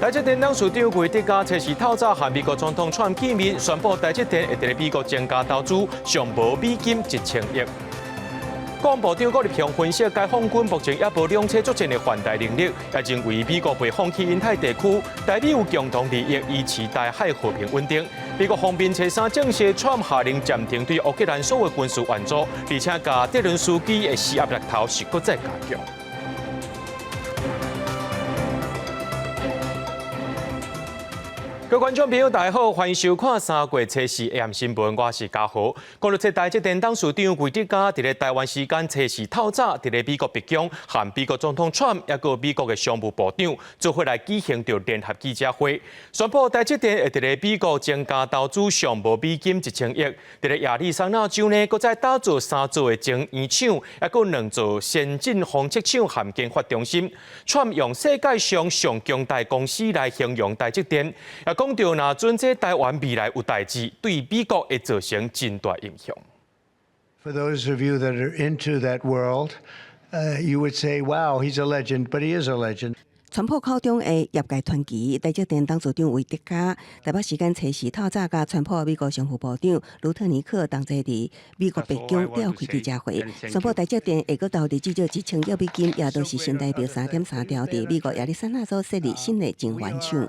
台積電董事長魏哲家初四透早和美國總統川普見面，宣布台積電會佇美國增加投資，上無美金1000億。國防部長郭立雄分析，解放軍目前猶無兩棲作戰的環台能力，也認為美國袂放棄印太地區，台美有共同利益，維持台海和平穩定。美國方面初三證實，川普下令暫停對烏克蘭所有軍事援助，而且共澤倫斯基的施壓力頭是閣再加強。各位觀眾朋友，大家好，歡迎收看三月初四 AM 新聞，我是嘉豪。講到這台積電董事長魏哲家，佇咧台灣時間初四透早，佇咧美國白宮，和美國總統川普，抑閣美國的商務部長做伙來舉行著聯合記者會，宣布台積電會佇咧美國增加投資上無美金1000億，佇咧亞利桑那州呢，閣再打造三座的晶圓廠，抑閣兩座先進封測廠和研發中心。川普用世界上上強大公司來形容台積電，也講到若準這台灣未來有代誌，對美國會造成真大影響。 For those of you that are into that world, you would say, "Wow, he's a legend," but he is a legend. 川普口中的業界傳奇，台積電董事長魏哲家，台北時間初四透早，佮川普美國商務部長盧特尼克同齊佇美國白宮召開記者會，宣布台積電會閣投入至少1000億美金，也就是新台幣3.3兆，佇美國亞利桑那州設立新的晶圓廠。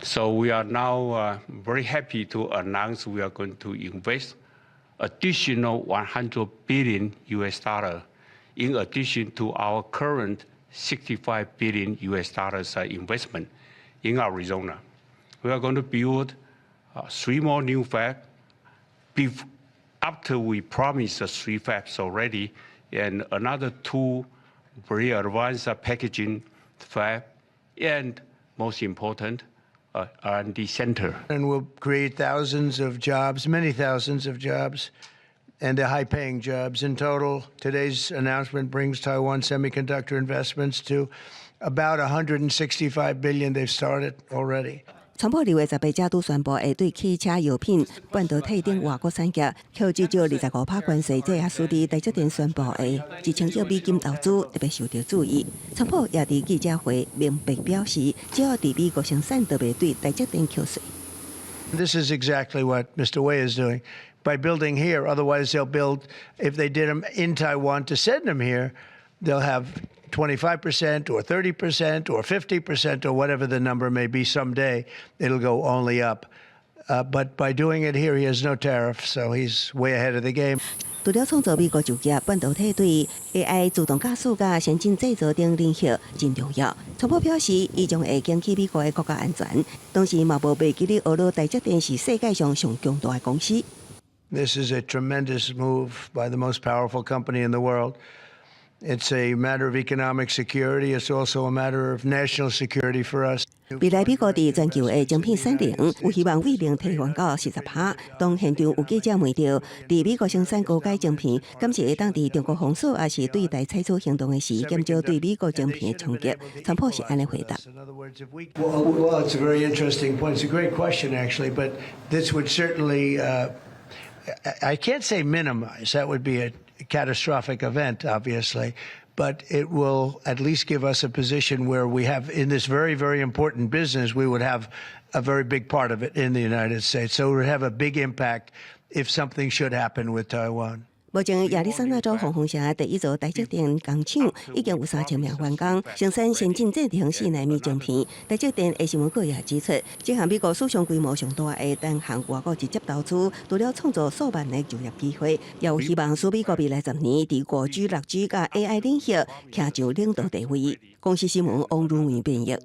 So we are now very happy to announce we are going to invest additional 100 billion US dollar in addition to our current 65 billion US dollars investment in Arizona. We are going to build three more new fabs after we promised the three fabs already, and another two very advanced packaging fab, and most important, R&D center. And we'll create thousands of jobs, many thousands of jobs, and they're high-paying jobs. In total, today's announcement brings Taiwan semiconductor investments to about 165 billion. They've started already. 川普2月18才拄宣布會對汽車、藥品、半導體等外國產業扣至少25趴關稅，這也使得台積電宣布的1000億美金投資特別受到注意。川普也佇記者會明白表示，只要佇美國生產，就袂對台積電扣稅。 This is exactly what Mr. Wei is doing by building here. Otherwise, they'll build, if they did them in Taiwan to send them here, they'll have 25% or 30% or 50% or whatever the number may be someday. It'll go only up. But by doing it here, he has no tariff, so he's way ahead of the game. 除了創造美國就業，半導體對 AI 自動駕駛佮先進製造等領域真重要。川普表示，伊將會堅持美國的國家安全，同時嘛無袂記得呵咾台積電是世界上上強大的公司。 This is a tremendous move by the most powerful company in the world. It's a matter of economic security. It's also a matter of national security for us. 未來美國佇全球的晶片產能有希望為零提懸到40趴。當現場有記者問著，佇美國生產高階晶片，敢是會當佇中國封鎖，抑是對台採取行動的時，減少對美國晶片的衝擊？川普是按呢回答。 Well, it's a very interesting point. It's a great question, actually, but this would certainly, I can't say minimize. That would be a catastrophic event, obviously. But it will at least give us a position where we have, in this very, very important business, we would have a very big part of it in the United States. So it would have a big impact if something should happen with Taiwan. 目前亞利桑那州黃蜂城第一座台積電工廠已經有3000名員工，生產先進製程4納米晶片。台積電的新聞稿也指出，這項美國史上規模上大的單項外國直接投資，除了創造數萬个就業機會，也有希望使美國未來10年佇5G、6G佮 AI 領域徛上領導地位。公視新聞王如文編譯。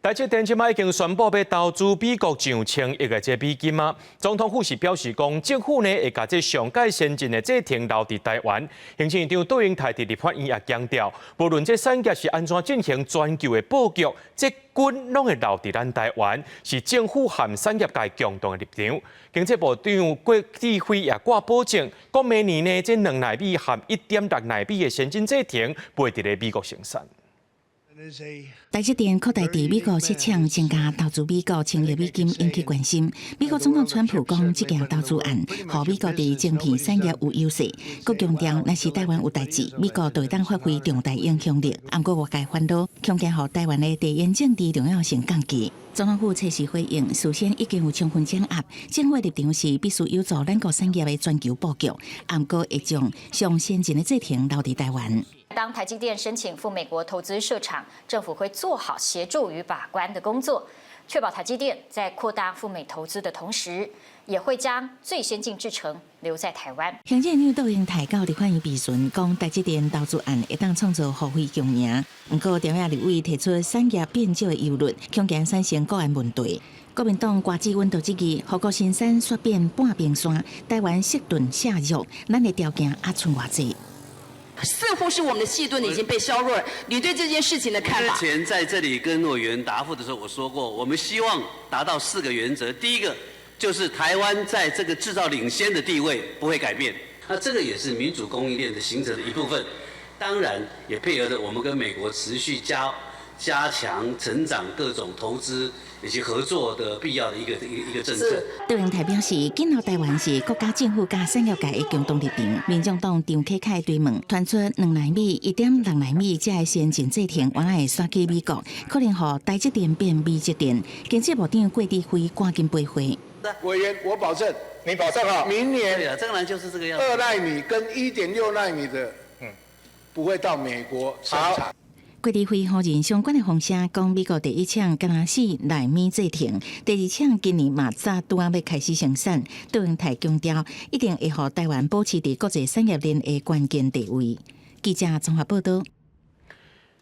台積電這擺已經宣布欲投資美國上千億的這美金啊！總統府是表示講，政府呢會共這上蓋先進的製程留佇台灣。行政院長卓榮泰佇立法院也強調，無論這產業是按怎進行全球的布局，這根攏會留佇咱台灣，是政府和產業界共同的立場。經濟部長郭智輝也掛保證，講明年呢這2納米和1.6納米的先進製程袂佇咧美國生產。台積電擴大佇美國設廠，增加投資美國千億美金，引起關心。美國總統川普講，這件投資案，予美國佇晶片產業有優勢。閣強調，若是台灣有代誌，美國就會當發揮重大影響力。毋過外界煩惱，恐驚予台灣的地緣政治重要性降低。總統府測試回應，事先已經有充分掌握，政府立場是必須有助咱國產業的全球布局，毋過會將上先進的製程留佇台灣。當台積電申請赴美國投資設廠，政府會做好協助與把關的工作，確保台積電在擴大赴美投資的同時，也會將最先進製程留在台灣。行政院長卓榮泰到立法院備詢，講台積電投資案會當創造互惠共贏。毋過，朝野立委提出產業變少的憂慮，恐驚產生國安問題。國民黨郭志溫就質疑，護國神山雪變半冰山，台灣矽盾削弱，咱的條件猶賰偌濟。似乎是我們的矽盾已經被削弱了，你對這件事情的看法？之前在這裡跟委員答覆的時候，我說過，我們希望達到四個原則。第一個就是台灣在這個製造領先的地位不會改變，那這個也是民主供應鏈的形成的一部分。當然，也配合着我們跟美國持續加強成長各種投資以及合作的必要的一個政策。卓榮泰表示，緊牢台灣是國家政府佮產業界的共同立場。民眾黨張啟楷追問，傳出2納米、1.6納米這个先進製程，原來會徙去美國，可能予台積電變美積電。經濟部長郭智輝趕緊回話。委員，我保證，你保證啊？明年對啊，當然就是這個樣子。2納米跟1.6納米的，不會到美國生產。郭智輝否認相關的風聲，講美國第一廠敢若4納米製程，第二廠今年嘛才拄仔欲開始生產。卓榮泰強調，一定會予台灣保持佇國際產業鏈的關鍵地位。記者綜合報道。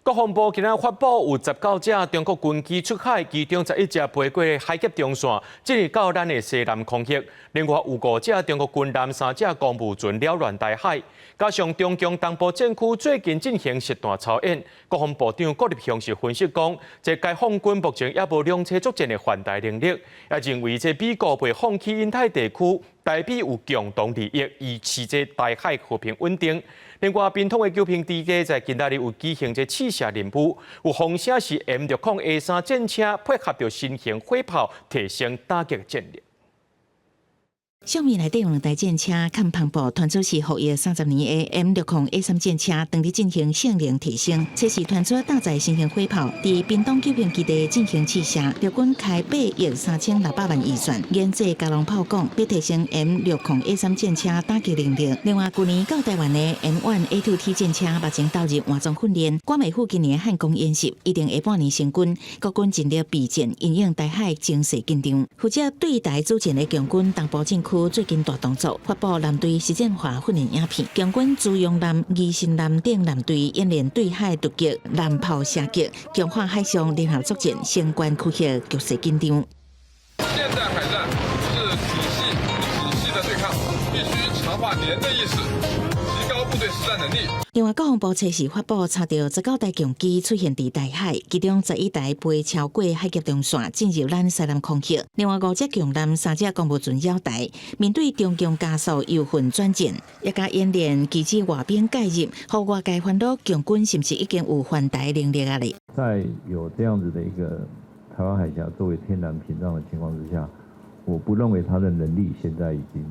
國防部今日發布有19架中國軍機出海，其中11隻飛過海峽中線，進入到咱的西南空域。另外有五隻中國軍艦、三隻公務船擾亂台海。加上中共東部戰區最近進行實彈操演，國防部長郭立雄是分析講，這解放軍目前猶無兩棲作戰的環台能力，也認為這美國袂放棄印太地區，台美有共同利益，維持這台海和平穩定。另外，屏東的九評基地在今仔日有舉行這試射任務，有風聲是 M60 A3戰車配合著新型火炮，提升打擊戰力。相片內底有兩台戰車，看旁部傳出是服役30年的 M60 A3戰車，當佇進行性能提升。測試傳出搭載新型火炮，佇屏東九評基地進行試射。陸軍開8億3600萬預算，研製加農炮管，欲提升 M60 A3戰車打擊能力。另外，舊年到台灣的 M1A2T 戰車目前投入換裝訓練，關美府今年漢光演習一定下半年成軍，國軍盡力備戰，因應台海情勢緊張。負責對台主戰的共軍東部戰區最近大動作，發布艦隊實戰化訓練影片，共軍朱鎔艦、疑神艦等艦隊演練對海突擊、艦炮射擊，強化海上聯合作戰，相關區域局勢緊張。現代海戰是體系的對抗，必須強化連的意識，提高部隊實戰能力。另外，國防部測試發布查著19台共機出現佇台海，其中11台飛超過海峽中線，進入咱西南空域。另外五隻共艦、三隻公務船繞台，面對中共加速由訓轉戰，也共演練機制外兵介入，予外界煩惱共軍是毋是已經有環台能力啊？咧，在有這樣子的一個台灣海峽作為天然屏障的情況之下，我不認為他的能力現在已經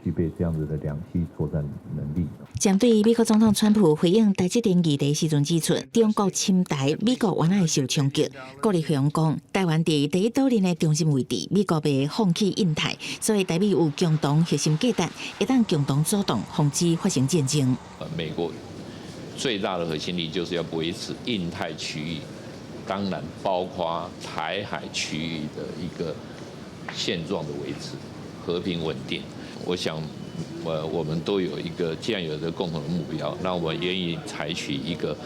具備這樣子的兩棲作戰能力。針對美國總統川普回應台積電議題時陣指出，中國侵台，美國原來會受衝擊。郭立雄講，台灣佇第一島鏈的中心位置，美國袂放棄印太，所以台美有共同核心價值，會當共同主動防止發生戰爭。美國最大的核心利益就是要維持印太區域，當然包括台海區域的一個現狀的維持，和平穩定。我想，我們都有一個，既然有這個共同的目標，那我們願意採取一個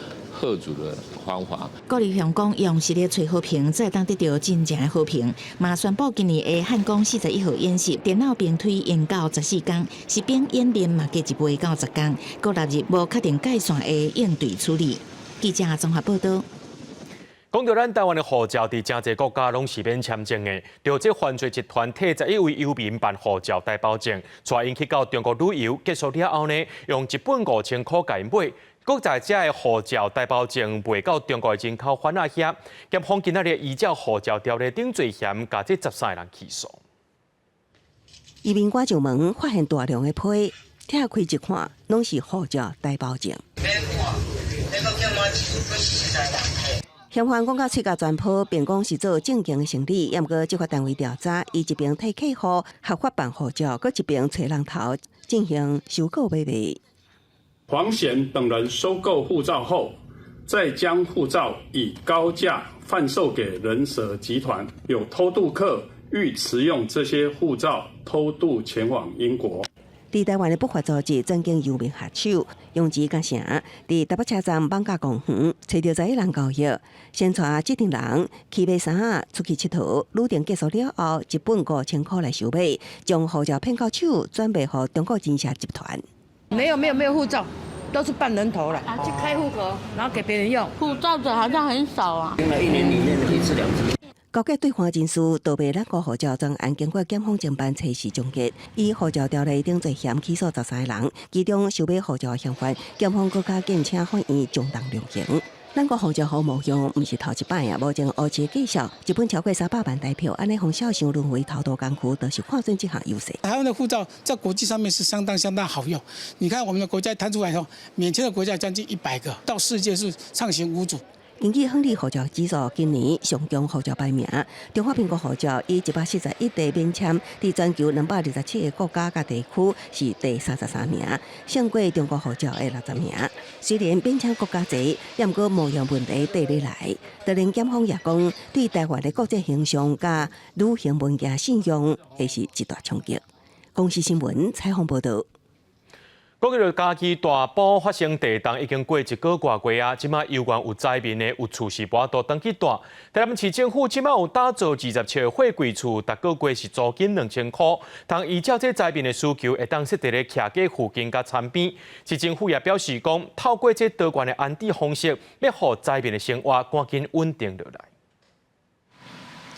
嚇阻的方法。郭立雄講，用實力揣和平，才會當得著真正的和平。嘛宣布今年的漢光41號演習，電腦兵推延到14天，實兵演練嘛加一倍到10天，閣納入無確定界線的應對處理。記者綜合報道。講著咱台灣的護照，佇誠濟國家攏是免簽證的。著這犯罪集團替11位遊民辦護照台胞證，帶𪜶去到中國旅遊，結束了後呢，用一本5000箍共𪜶買。閣在這个護照台胞證賣到中國的人口販仔遐，檢方今仔日依照護照條例等罪嫌，共這13个人起訴。移民官上門發現大量的批，拆開一看，攏是護照台胞證。嫌犯講甲喙角全破，辯講是做正經的生理，猶毋過執法單位調查，伊一邊替客戶合法辦護照，閣一邊揣人頭進行收購買賣。黃顯等人收購護照後，再將護照以高價販售給人蛇集團，有偷渡客欲持用這些護照偷渡前往英國。佇台灣的不法組織曾經遊民下手，用錢佮城，佇台北車站艋舺公園揣著11人交易，先帶這陣人去買衫仔出去𨑨迌，旅程結束了後，一筆5000箍來收買，將護照騙到手，轉賣予中國人蛇集團。沒有沒有沒有護照，都是辦人頭了，去開戶口，然後給別人用。護照的好像很少啊。一年裡面一次兩次。勾結對方人士盜賣咱國護照，專案經過檢方偵辦測試終結，以護照條例等罪嫌起訴13個人，其中收買護照的嫌犯，檢方閣較建請法院將重量刑。咱國護照予冒用，毋是頭一擺啊！目前烏市介紹，一本超過300萬台票，按呢予小想淪為偷渡工具，就是看準這項優勢。台灣的護照在國際上面是相當相當好用。你看我們的國家攤出來以後，免簽的國家將近100個，到世界是暢行無阻。根據亨利護照指數，今年上強護照排名，中華民國護照以141個免簽，佇全球227個國家佮地區是第33名，勝過中國護照的60名。雖然免簽國家濟，猶毋過冒用問題綴咧來。當然，檢方也講，對台灣的國際形象佮旅行文件信用，會是一大衝擊。公視新聞採訪報導。講到嘉義大埔發生地動，已經過一個外月啊，這馬猶原有災民呢，有厝是無法度轉去蹛。台南市政府這馬有打造20尺貨櫃厝，逐個月是租金2000箍。通依照這災民的需求，會當設佇咧徛家附近佮田邊。市政府也表示講，透過這多元的安置方式，欲予災民的生活趕緊穩定落來。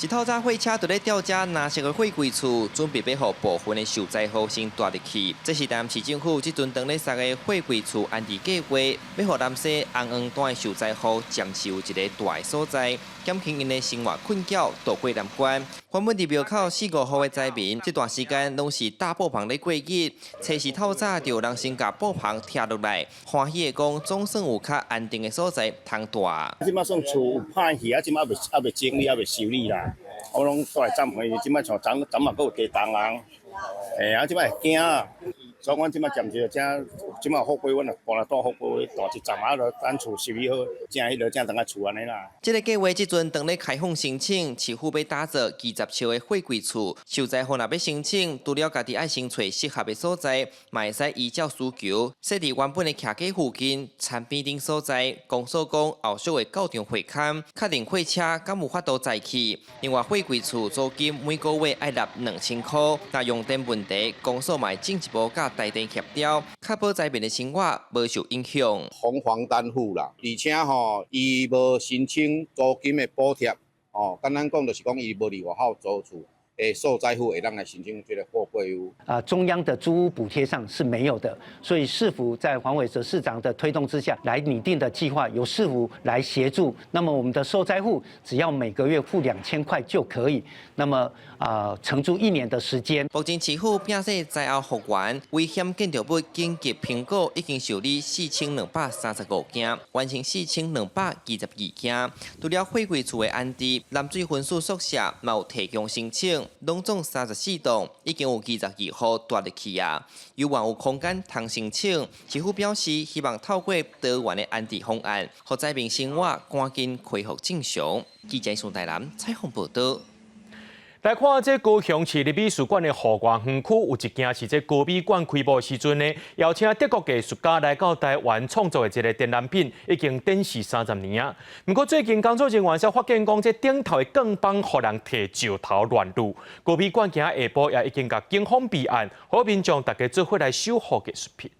一透早貨車就咧吊遮藍色的貨櫃厝，準備欲予部分的受災戶先蹛入去。這是台南市政府這陣當咧設的貨櫃厝安置計劃，欲予南勢紅黃單的受災戶暫時有一个蹛的所在，減輕𪜶的生活困擾，渡過難關。原本佇廟口四五戶的災民，這段時間攏是搭布棚咧過日。初四透早就有人先共布棚拆落來，歡喜的講，總算有較安定的所在通蹛。這馬算厝有歹去，啊，這馬猶未整理，猶未修理啦。我攏蹛來暫時，這馬像昨昨嘛閣有地動啊，嘿啊，這馬會驚。所以阮這馬暫時就這，這馬貨櫃，阮就搬來蹛貨櫃，蹛一站啊，就等厝修理好，正彼落正轉來厝按呢啦。這个計劃這陣當咧開放申請，市府欲打造20尺的貨櫃厝，受災戶若欲申請，除了家己愛先揣適合的所在，嘛會使依照需求設佇原本的徛家附近、田邊頂所在。公所講後續會到場會勘，確認貨車敢有法度載去。另外，貨櫃厝租金每個月愛納2000箍，若用電問題，公所嘛會進一步佮台電協調，確保災民的生活無受影響。紅黃單戶啦，而且吼，伊無申請租金的補貼，哦，簡單講就是講伊無佇外口租厝。的受災戶會當來申請這个貨櫃屋。啊，中央的租屋補貼上是沒有的，所以市府在黃偉哲市長的推動之下來擬定的計劃，由市府來協助。那麼我們的受災戶只要每個月付2000塊就可以。那麼啊，承租一年的時間。目前市府摒洗災後復原，危險建築物緊急評估已經受理4235件，完成4222件。除了貨櫃厝的安置，南水分署宿舍嘛有提供申請。攏總34棟，已經有22戶蹛入去啊！猶原有空間通申請，市府表示希望透過多元的安置方案，予災民生活趕緊恢復正常。記者宋台南採訪報導。來看這高雄市立美術館的戶外園區，有一件是這高美館開幕時陣呢，邀請德國藝術家來到台灣創作的一个展覽品，已經展示30年啊。毋過最近工作人員才發現講，這頂頭的鋼板予人提石頭亂攄，高美館今下晡也已經共警方備案，予民眾大家做伙來守護藝術品。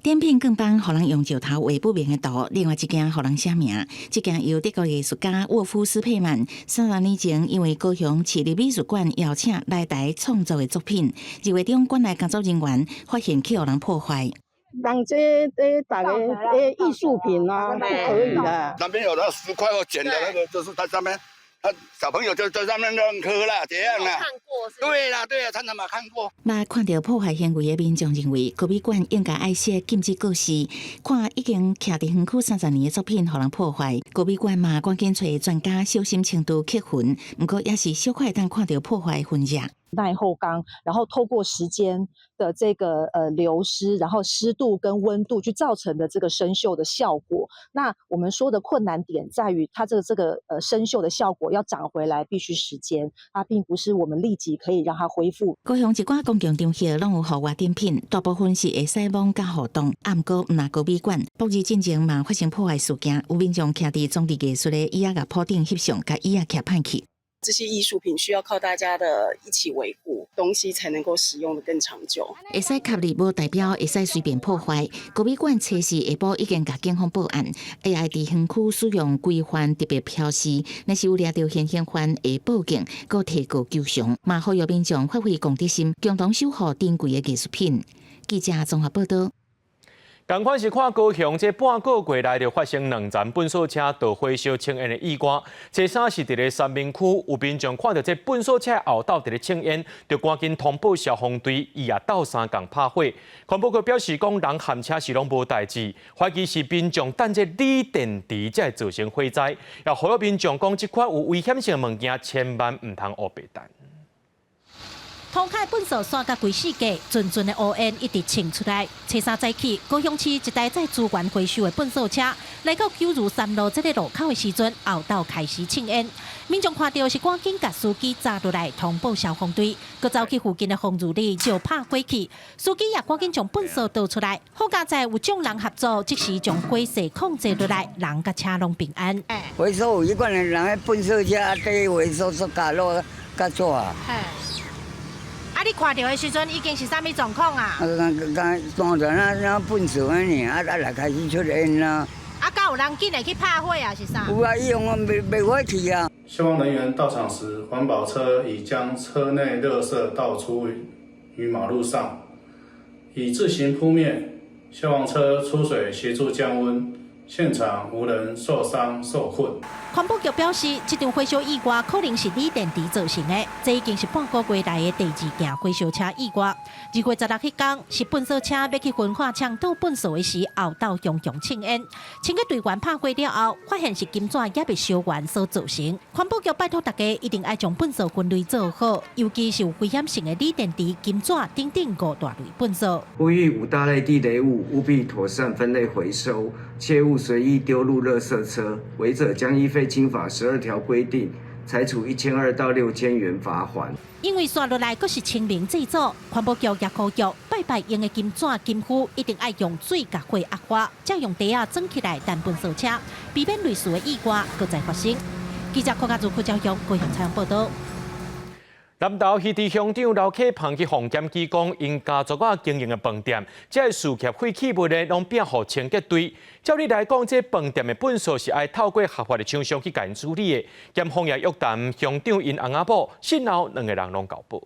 展品鋼板予人用石頭畫不明的圖，另外一件予人寫名。這件由德國藝術家沃夫斯佩曼30年前因為高雄市立美術館邀請來台創作的作品，二月中館內工作人員發現去予人破壞。人這這大家的藝術品啊，不可以的。那邊有那石塊或撿的那個，就是在上面，他小朋友就在上面亂磕啦，這樣啦。看過是？對啦，對啦，常常嘛看過。嘛，看著破壞行為的民眾認為，國美館應該愛設禁止告示，看已經徛佇園區30年的作品，予人破壞。國美館嘛，趕緊揣專家小心程度克痕，毋過也是小可會當看著破壞痕跡。耐候鋼，然後透過時間的這個流失，然後濕度跟溫度去造成的這個生鏽的效果。那我們說的困難點在於，它這個生鏽的效果要長回來必須時間，它並不是我們立即可以讓它恢復。高雄一寡公共場合攏有戶外展品，大部分是會使摸佮互動，啊，毋過毋若國美館，博日進前嘛發生破壞事件，有民眾徛佇裝置藝術的椅仔共鋪頂翕相，共椅仔徛歹去。這些藝術品需要靠大家的一起維護，東西才能夠使用得更長久。會使吸入，無代表會使隨便破壞。國美館初四下晡已經共警方報案，會愛佇園區使用規範特別標示，若是有掠著現行犯會報警，閣提告求償。嘛呼籲民眾發揮公德心，共同守護珍貴的藝術品。記者綜合報道。仝款是看高雄，這半個月內就發生兩層糞掃車導火燒青煙的意外。這三是佇咧三民區，有民眾看著這糞掃車後斗佇咧青煙，就趕緊通報消防隊，伊也鬥相共拍火。環保局表示講，人和車是攏無代誌，懷疑是民眾等這鋰電池才會造成火災。也呼籲民眾講，這款有危險性的物件，千萬毋通烏白等。塗跤糞掃散甲規四界，陣陣的烏煙一直衝出來。初三早起，高雄市一台載資源回收的糞掃車來到九如三路這个路口的時陣，後斗開始衝煙。民眾看著是趕緊共司機閘落來通報消防隊，閣走去附近的防御裡就拍火去。司機也趕緊將糞掃倒出來。好佳哉有眾人合作，即時將火勢控制落來，人佮車攏平安。回收有彼款的人，彼糞掃車佇回收塑膠滷較紙啊。啊！你看著的時陣已經是啥物狀況啊？啊，剛剛當陣啊，那糞掃安呢，啊啊來開始出煙啦。啊，敢有人緊來去拍火啊？是啥？有啊，伊用滅滅火器啊。消防人員到場時，環保車已將車內垃圾倒出於馬路上，已自行撲滅。消防車出水協助降溫。現場無人受傷受困。環保局表示，這場火燒意外可能是鋰電池造成的，這已經是半個月內的第二件回收車意外。2月16彼工，是糞掃車欲去焚化廠倒糞掃的時，後斗熊熊青煙。清潔隊員拍火了後，發現是金紙猶未燒完所造成。環保局拜託大家一定愛將糞掃分類做好，尤其是有危險性的鋰電池、金紙等等五大類糞掃。呼籲五大類地雷物務必妥善分類回收，切勿隨意丟入垃圾車，違者將依廢清法12條規定，裁處1200到6000元罰鍰。因為紲落來閣是清明祭祖，環保局也呼籲拜拜用的金紙、金箔一定愛用水共火壓花，才用袋仔裝起來擔糞掃車，避免類似的意外閣再發生。記者柯家祖、柯昭雄高雄採訪報導。南投魚池鄉長劉啟鵬去予檢舉講，𪜶家族仔經營的飯店，這个事業廢棄物呢，攏摒予清潔隊。照理來講，這飯店的糞掃是愛透過合法的廠商去共𪜶處理的。檢方也約談鄉長𪜶翁仔某，訊後兩个人攏交保。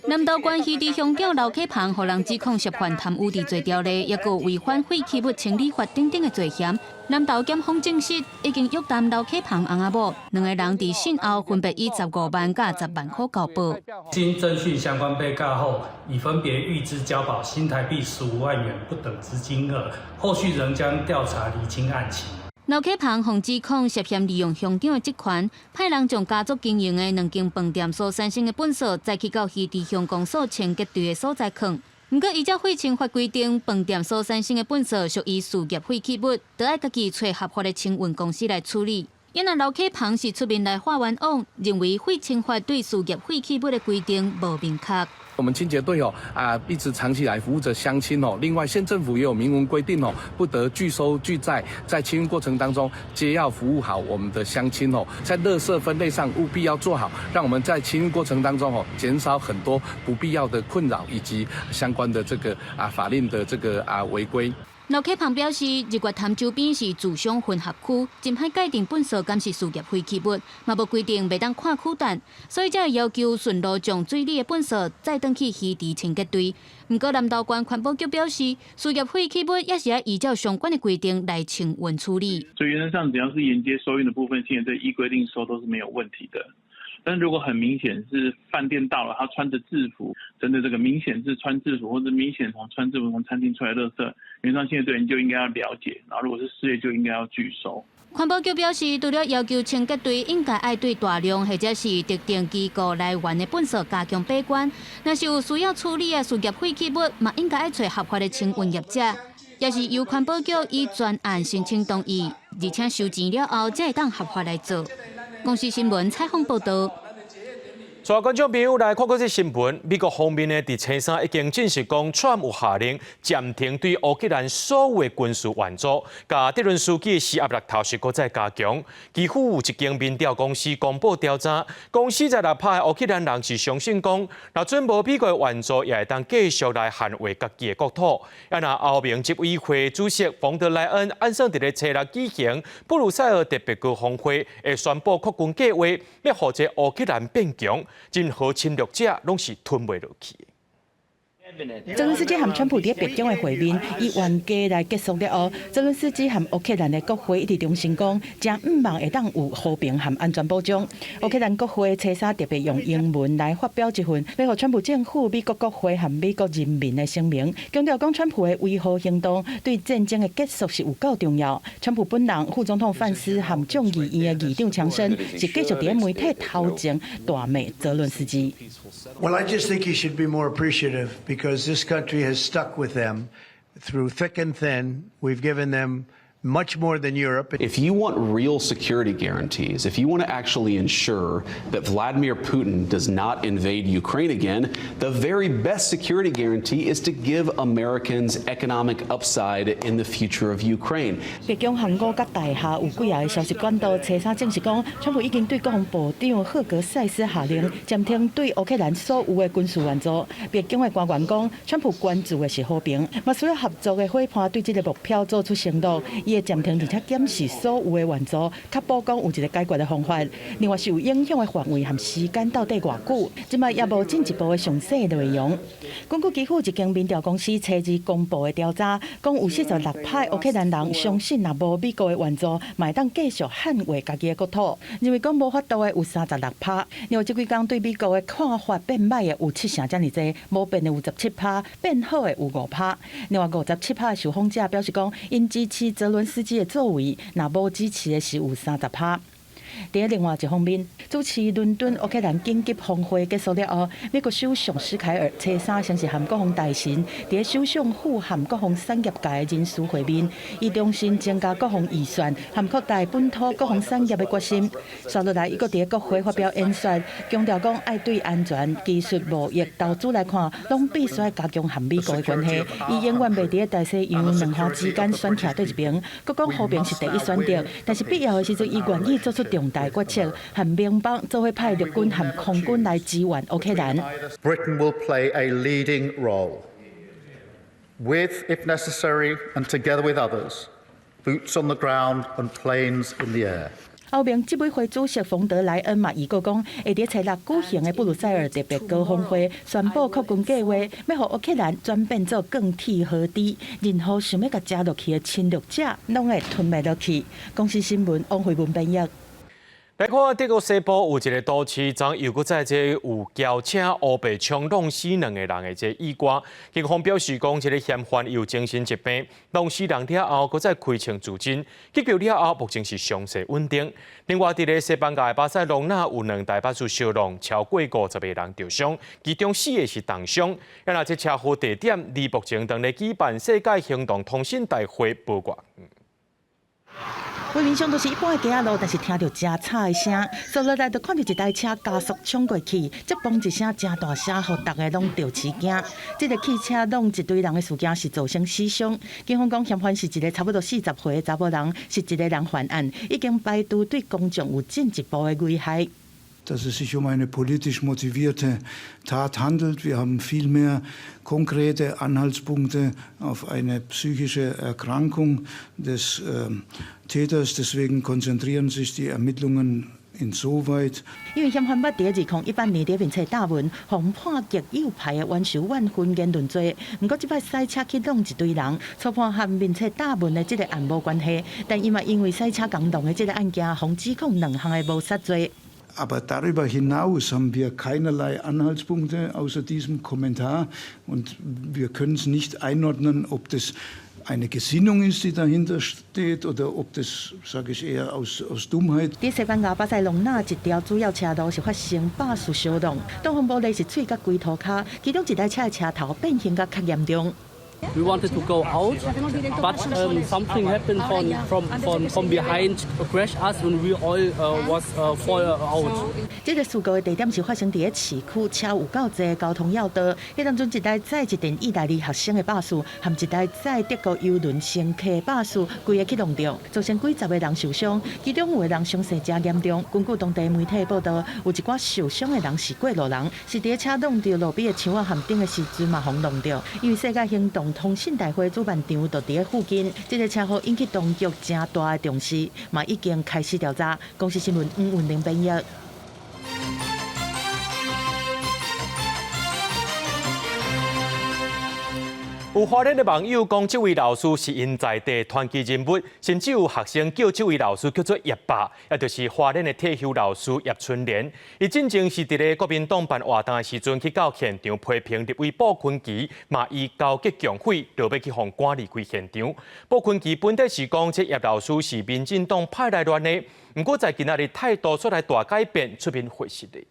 南投縣魚池鄉長劉啟鵬，予人指控涉犯貪污治罪條例，抑閣違反廢棄物清理法等等的罪嫌。南投檢方證實，已經約談劉啟鵬翁仔某，兩个人佇訊後分別以15萬佮10萬塊交保。經偵訊相關被告後，已分別預支交保新台幣15萬元不等之金額，後續仍將調查釐清案情。劉啟鵬予指控涉嫌利用鄉長的職權，派人將家族經營的兩間飯店所產生的糞掃，載去到魚池鄉公所清潔隊的所在囥。毋過依照廢清法規定，飯店所產生的糞掃屬於事業廢棄物，著愛家己揣合法的清運公司來處理。因為劉啟鵬是出面來化冤枉，認為廢清法對事業廢棄物的規定無明確。我們清潔隊哦啊，一直長期來服務着鄉親哦。另外，縣政府也有明文規定哦，不得拒收拒載，在清運過程當中，皆要服務好我們的鄉親哦。在垃圾分類上務必要做好，讓我們在清運過程當中哦，減少很多不必要的困擾以及相關的這個啊法令的這個啊違規。劉克鵬表示，日月潭周邊是住商混合區，真歹界定糞埽敢是事業廢棄物，嘛無規定袂當看曲蛋，所以才會要求順路將水裡的糞埽載轉去魚池清潔隊。毋過南投縣環保局表示，事業廢棄物也是愛依照相關的規定來清運處理。所以原則上，只要是沿街收運的部分，現在依規定收都是沒有問題的。但如果很明顯是飯店到了，他穿着制服，真的這個明顯是穿制服，或者明顯從穿制服從餐廳出來垃圾，原則上清潔隊員就應該要了解，然後如果是事業就應該要拒收。環保局表示，除了要求清潔隊應該愛對大量或者是特定機構來源的糞埽加強把關，若是有需要處理的事業廢棄物，嘛應該愛揣合法的清運業者，也是由環保局以專案申請同意，而且收錢了後才會當合法來做。公視新聞採訪報導。帶觀眾朋友來看國際新聞，美國方面呢，佇星期三已經證實講，川普有下令暫停對烏克蘭所有的軍事援助，共澤倫斯基施壓力頭是閣再加強。基輔有一間民調公司公布調查，講46趴的烏克蘭人是相信講，若準無美國援助，也會當繼續來捍衛家己的國土。啊，若歐盟執委會主席馮德萊恩按算佇咧星期六舉行布魯塞爾特別高峰會，會宣布擴軍計劃，欲予這烏克蘭變強。任何侵略者攏是吞袂落去。澤倫斯基和川普佇白宮的會面，以冤家來結束了後，澤倫斯基和烏克蘭的國會一直重申講，誠毋望會當有和平和安全保障。烏克蘭國會初三特別用英文來發表一份，欲予川普政府、美國國會和美國人民的聲明，強調講川普的維和行動對戰爭的結束是有夠重要。川普本人、副總統范斯和眾議院的議長強生是繼續佇媒體頭前大罵澤倫斯基。 Well, I just think he should be more appreciative because this country has stuck with them through thick and thin. We've given them much more than Europe. If you want real security guarantees, if you want to actually ensure that Vladimir Putin does not invade Ukraine again, the very best security guarantee is to give Americans economic upside in the future of Ukraine. 白宮和五角大廈有幾个消息管道，初三證實講，川普已經對國防部長赫格塞斯下令暫停對烏克蘭所有的軍事援助。白宮的官員講，川普關注的是和平，嘛需要合作的夥伴對這个目標做出承諾。伊會暫停而且檢視所有的援助，確保講有一個解決的方法。另外是有影響的範圍和時間到底偌久，這擺也無進一步的詳細內容。根據基輔一間民調公司初二公布的調查，講有46趴烏克蘭人相信，若無美國的援助，嘛會當繼續捍衛家己的國土。認為講無法度的有36趴。另外這幾工對美國的看法變歹的有七成遮爾濟，無變的有17趴，變好的有5趴。另外57趴的受訪者表示講，𪜶支持澤倫斯基的作為，若無支持的是有30趴。佇另外一方面，主持倫敦烏克蘭緊急峰會結束了後，美國首相史凱爾初三先是和國防大臣佇首相府和國防產業界的人士會面，伊重申增加國防預算和擴大本土國防產業的決心。紲落來，伊閣佇國會發表演說，強調講愛對安全、技術、貿易、投資來看，攏必須加強和美國的關係。伊永遠袂佇大西洋兩岸之間選徛佗一邊，閣講和平是第一選擇，但是必要的時陣，伊願意做出重大決策，和盟邦做伙派陸軍和空軍來支援烏克蘭。 Britain will play a leading role, with, if necessary, and together with others, boots on the ground and planes in the air. 歐盟執委會主席馮德萊恩嘛預告講，會佇星期六舉行的布魯塞爾特別高峰會宣布擴軍計劃，欲予烏克蘭轉變做鋼鐵河堤，任何想欲共食落去的侵略者，攏會吞袂落去。公視新聞王慧文編譯。來看德國西部有一个都市，昨又閣再這有轎車烏白衝撞死兩个人的這意外。警方表示講，這个嫌犯有精神疾病，撞死人了後，閣再開槍自盡，急救了後，目前是傷勢穩定。另外，佇咧西班牙的巴塞隆納有兩台巴士相撞，超過50个人著傷，其中四个是重傷。啊，若這車禍地點離目前當咧舉辦世界行動通信大會無偌遠。畫面上都是一般的街仔路，但是聽著誠吵的聲，紲落來就看著一台車加速衝過去，這嘣一聲誠大聲，予逐个攏著飼驚。這个汽車撞一堆人的事件是造成死傷。警方講，嫌犯是一个差不多40歲的查某人，是一个人犯案，已經排除對公眾有進一步的危害。dass es sich um eine politisch motivierte Tat handelt. Wir haben viel mehr konkrete Anhaltspunkte auf eine psychische Erkrankung des Täters. Deswegen konzentrieren sich die Ermittlungen insoweit。因為嫌犯捌佇2018年佇面冊貼文，予判極右派的冤仇怨恨言論罪。毋過這擺賽車去挵一堆人，初判和面冊貼文的這個案無關係，但伊嘛因為賽車共挵的這個案件，予指控兩項的謀殺罪。 Aber darüber hinaus haben wir keinerlei Anhaltspunkte außer diesem Kommentar und wir können es nicht einordnen, ob das eine Gesinnung ist, die dahinter steht, oder ob das, sage ich eher, aus Dummheit. 佇西班牙巴塞隆納一條主要車路是發生巴士相撞，擋風玻璃是碎甲規塗跤，其中一台車的車頭變形甲較嚴重。 We wanted to go out, but something happened from behind, crashed us, and we all was fall out. 這個事故的地點是發生佇咧市區，車有夠濟交通要道。彼當陣一台載一陣意大利學生的巴士，和一台載德國郵輪乘客的巴士，規个去挵著，造成幾十个人受傷，其中有的人傷勢誠嚴重。根據當地媒體報道，有一寡受傷的人是過路人，是佇咧車挵著路邊的牆仔和頂的時陣嘛，予挵著。因為世界行動通信大會主辦場就佇咧附近，這個車禍引起當局誠大的重視，嘛已經開始調查。公視新聞黃文玲編譯。有花蓮的網友講，這位老師是𪜶在地傳奇人物，甚至有學生叫這位老師叫做葉爸，也就是花蓮的退休老師葉春蓮。伊進前是佇咧國民黨辦活動的時陣，去到現場批評立委傅崐萁，嘛伊勾結共匪，就欲去予趕離開現場。傅崐萁本底是講，這葉老師是民進黨派來亂的，毋過在今仔日態度煞來大改變，出面回釋的。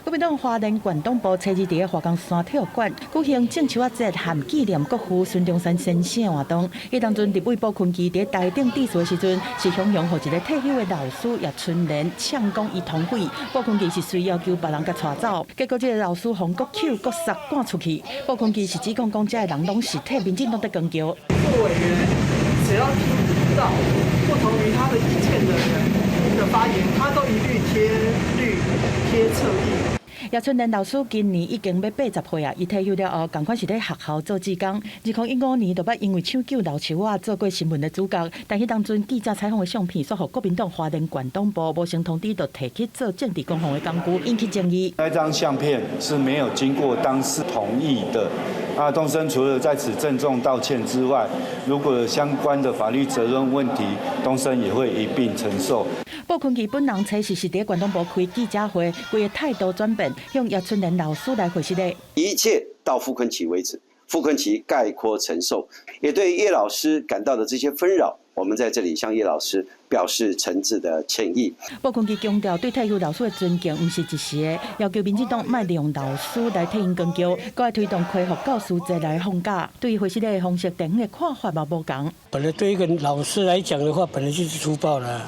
國民黨花蓮縣黨部初二佇咧華岡山體育館舉行種樹仔節和紀念國父孫中山先生的活動。彼當陣立委傅崐萁佇咧台頂致辭的時陣，是雄雄予一个退休的老師葉春蓮嗆講伊通匪。傅崐萁是隨要求別人共帶走，結果這个老師予閣抾閣捒趕出去。傅崐萁是指控講這个人攏是替民進黨佇扛轎。傅委員只要聽到不同於他的意見的人的發言，他都一律貼綠貼側翼。葉春蓮老師今年已經欲80歲啊，伊退休了後，仝款是咧學校做志工。2015年就捌因為搶救老樹仔做過新聞的主角，但彼當陣記者採訪的相片，煞予國民黨花蓮縣黨部無先通知，就提去做政治攻防的工具，引起爭議。那張相片是沒有經過當事同意的。啊，東森除了在此鄭重道歉之外，如果有相關的法律責任問題，東森也會一併承受。傅崐萁本人初時是佇縣黨部開記者會，規个態度轉變，向葉春蓮老師來回釋的。一切到傅崐萁為止，傅崐萁概括承受，也對葉老師感到的這些紛擾，我們在這裡向葉老師表示誠摯的歉意。傅崐萁強調對退休老師的尊敬毋是一時的，要求民進黨莫利用老師來替𪜶扛轎，閣愛推動恢復教師節來放假。對於回釋的方式，地方的看法嘛無仝。本來對一個老師來講的話，本來就是粗暴啦。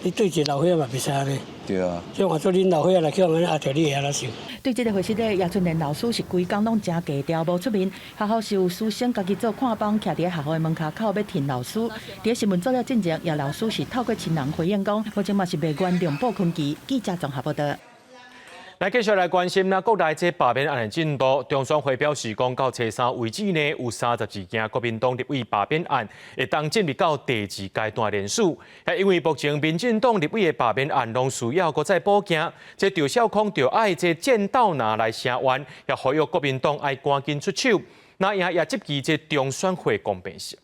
你對一個老歲仔嘛袂使按呢。對啊。像我做恁老歲仔來去予按呢壓著，你會按怎想？對這个回釋咧，葉春蓮老師是規工攏誠低調，無出面。學校是有師生家己做看板，徛佇學校的門跤口欲挺老師。佇新聞做了進前，葉老師是透過親人回應講，目前嘛是袂原諒傅崐萁。記者綜合報道。來繼續來關心啦，國內這罷免案的進度，中選會表示講，到初三為止呢，有32件國民黨立委罷免案會當進入到第二階段連署。因為目前民進黨立委的罷免案攏需要閣再補件，這趙少康就愛這剪刀拿來聲援，也呼籲國民黨愛趕緊出手，那也也質疑這中選會公平性。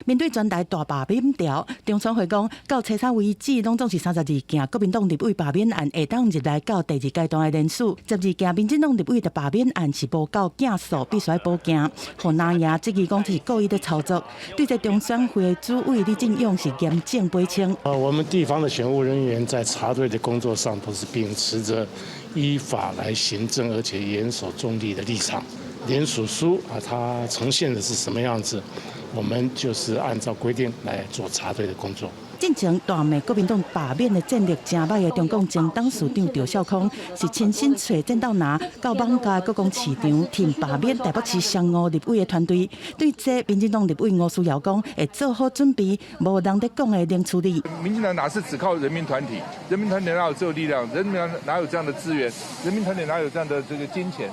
面對全台大罷免潮，中選會講到初三為止，攏總是32件國民黨立委罷免案會當入來到第二階段的連署，12件民進黨立委的罷免案是無夠件數，必須愛補件。予藍營質疑講這是故意咧操作。對這中選會的主委李進勇是嚴正批評。啊，我們地方的選務人員在查對的工作上都是秉持著依法來行政，而且嚴守中立的立場。聯署書啊，它呈現的是什麼樣子，我們就是按照規定來做查對的工作。進前大罵國民黨罷免的戰力誠䆀的中共前董事長趙少康，是親身揣戰鬥拿到艋舺國光市場挺罷免台北市雙吳立委的團隊。對這，民進黨立委吳思瑤講，會做好準備，無人咧講的冷處理。民進黨哪是只靠人民團體？人民團體哪有這個力量？人民團哪有這樣的資源？人民團體哪有這樣的這個金錢？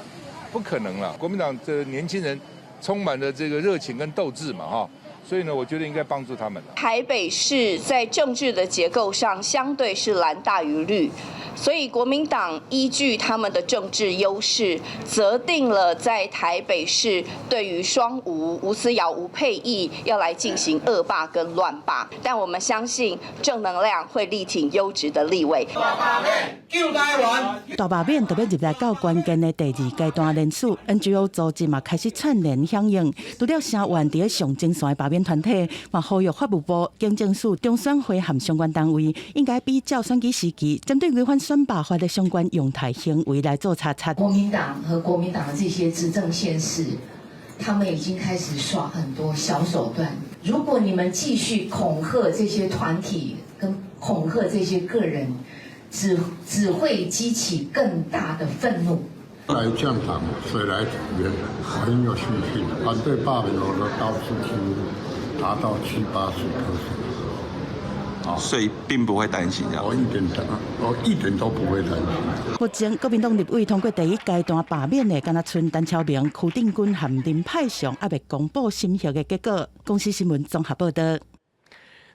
不可能了。國民黨的年輕人充滿了這個熱情跟鬥志嘛，哈。所以呢，我覺得應該幫助他們。台北市在政治的結構上相對是藍大於綠，所以國民黨依據他們的政治優勢，擇定了在台北市對於雙吳吳思瑤、吳沛憶要來進行惡霸跟亂霸。但我們相信正能量會力挺優質的立委。大罷免就欲入來到關鍵的第二階段聯署，NGO 組織嘛開始串聯響應，除了聲援佇咧上前線的罷免團體，嘛呼籲法務部、警政署、中選會和相關單位，應該比照選舉時期，針對違反選罷法的相關用台行為來做查察。國民黨和國民黨的這些執政縣市，他們已經開始耍很多小手段。如果你們繼續恐嚇這些團體，跟恐嚇這些個人，只會激起更大的憤怒。來降黨，誰來也很有信心。反對罷免，我的高數幾乎達到70-80%。所以並不會擔心這樣。我一點都不會擔心。目前國民黨立委通過第一階段罷免的，敢若賰陳超明、邱定軍和林派祥，猶未公布審核的結果。公視新聞綜合報導。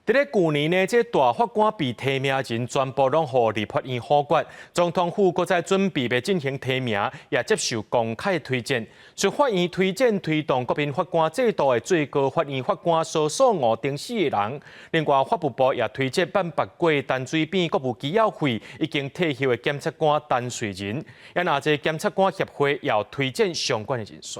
佇咧舊年呢，這大法官被提名人全部攏予立法院否決，總統府閣再準備欲進行提名，也接受公開推薦。司法院推薦推動國民法官制度的最高法院法官蘇素娥等四个人。另外，法務部也推薦辦白過陳水扁國務機要費已經退休的檢察官陳瑞仁。也若這檢察官協會也有推薦相關的人選。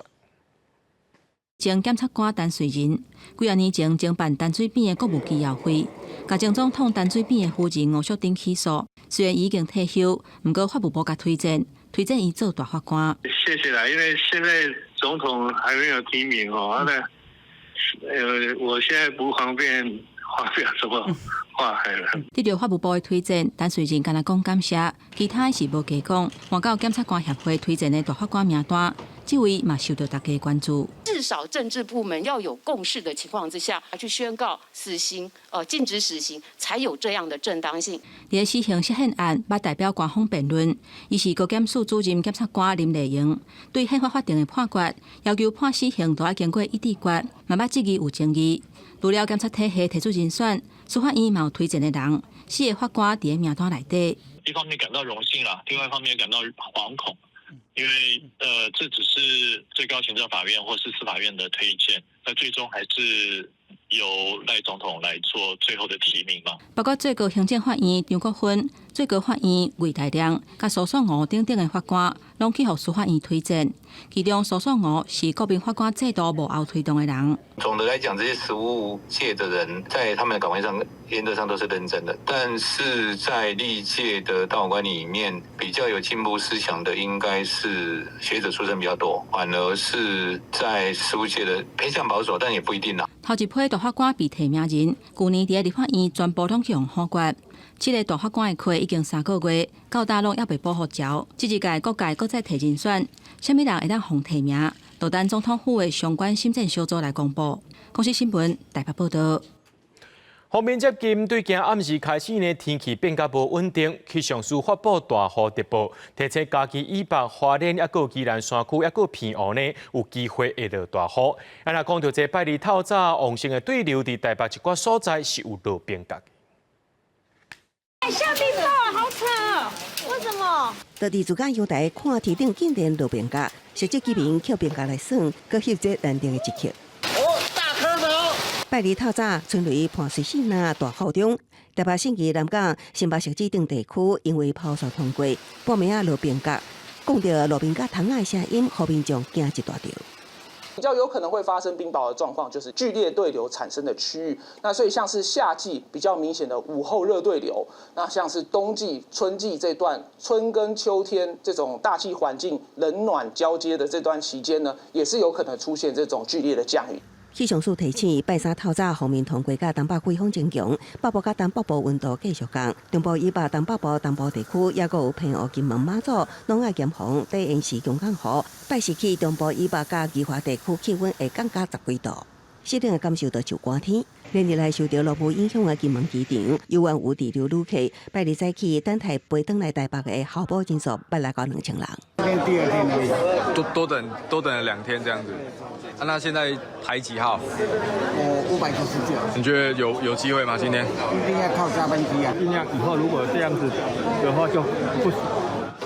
前檢察官陳瑞仁，幾仔年前偵辦陳水扁的國務機要費，共前總統陳水扁的夫人吳淑珍起訴。雖然已經退休，毋過法務部共推薦，推薦伊做大法官。謝謝啦，因為現在總統還沒有提名哦，那我現在不方便發表什麼話。得著法務部的推薦，陳瑞仁干焦講感謝，其他是無加講。換到檢察官協會推薦的大法官名單，這位嘛受到大家關注。至少政治部門要有共識的情況之下，去宣告死刑，禁止死刑，才有這樣的正當性。佇死刑釋憲案，捌代表官方辯論，伊是高檢署主任檢察官林麗瑩，對憲法法庭的判決，要求判死刑都愛經過一致決，嘛捌質疑有爭議。除了檢察體系提出人選，司法院嘛有推薦的人，四个法官佇名單內底。一方面感到榮幸啦，另外一方面感到惶恐。因為這只是最高行政法院或是司法院的推薦，那最終還是由賴總統來做最後的提名嘛。包括最高行政法院張國芬、最高法院魏大良、佮蘇素娥等等的法官，攏去予司法院推薦。其中蘇素娥是國民法官制度幕後推動的人。總的來講，這些實務界的人在他們的崗位上，原則上都是認真的。但是在歷屆的大法官裡面，比較有進步思想的，應該是學者出身比較多，反而是在實務界的偏向保守，但也不一定啦。頭一批大法官被提名人，舊年佇立法院全部攏去予否決。七个大法官的缺已經3個月，到今攏猶未補予著。這一屆各界閣再提人選，啥物人會當予提名？就等總統府的相關審薦小組來公布。公視新聞台北報導。鋒面接近，對今暗時開始呢，天氣變較無穩定。氣象署發布大雨特報，提醒嘉義以北、花蓮抑閣宜蘭山區抑閣澎湖呢，有機會會落大雨。啊，若講著這拜二透早旺盛的對流佇台北一寡所在是有落冰角。下冰雹，好扯！為什麼？佇佇自家陽台看天頂竟然落冰角，實際居民抾冰角來耍，閣翕這難得的一刻。哦，大顆的！拜二透早，春雷伴隨細雨大雨中，台北信義、南港、新北汐止等地區因為拋沙通過，半暝仔落冰角，講著落冰角窗仔的聲音，予民眾驚一大跳。比較有可能會發生冰雹的狀況，就是劇烈對流產生的區域。那所以像是夏季比較明顯的午後熱對流，那像是冬季、春季這段春跟秋天這種大氣環境冷暖交接的這段期間呢，也是有可能出現這種劇烈的降雨。氣象署提醒，拜三透早鋒面通過佮東北季風增強，北部佮東北部溫度繼續降。中部以北、東北部、東部地區抑閣有澎湖、金門、馬祖，攏愛嚴防短延時強降雨。拜四起，中部以北佮宜花地區氣溫會降到十幾度。適應會感受到就寒天。連日來受著落雨影響的金門機場，猶原有滯留旅客。拜二早起等待飛轉來台北的候補人數捌來到2000人。第二天多多等多等了2天這樣子。啊，那現在排幾號？我599。你覺得有機會嗎？今天？一定要靠加班機啊！盡量以後如果這樣子的話，就不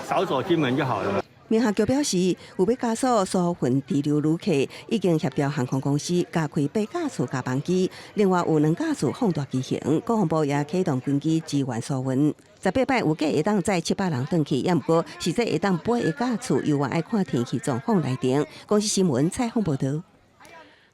少走金門就好了。民航局表示，為欲加速紓緩滯留旅客，已經協調航空公司加開八架次加班機，另外有兩架次放大機型。國防部也啟動軍機支援疏運。18擺預計會當載700人轉去，也毋過實際會當飛的架次，猶原愛看天氣狀況來定。公視新聞採訪報導。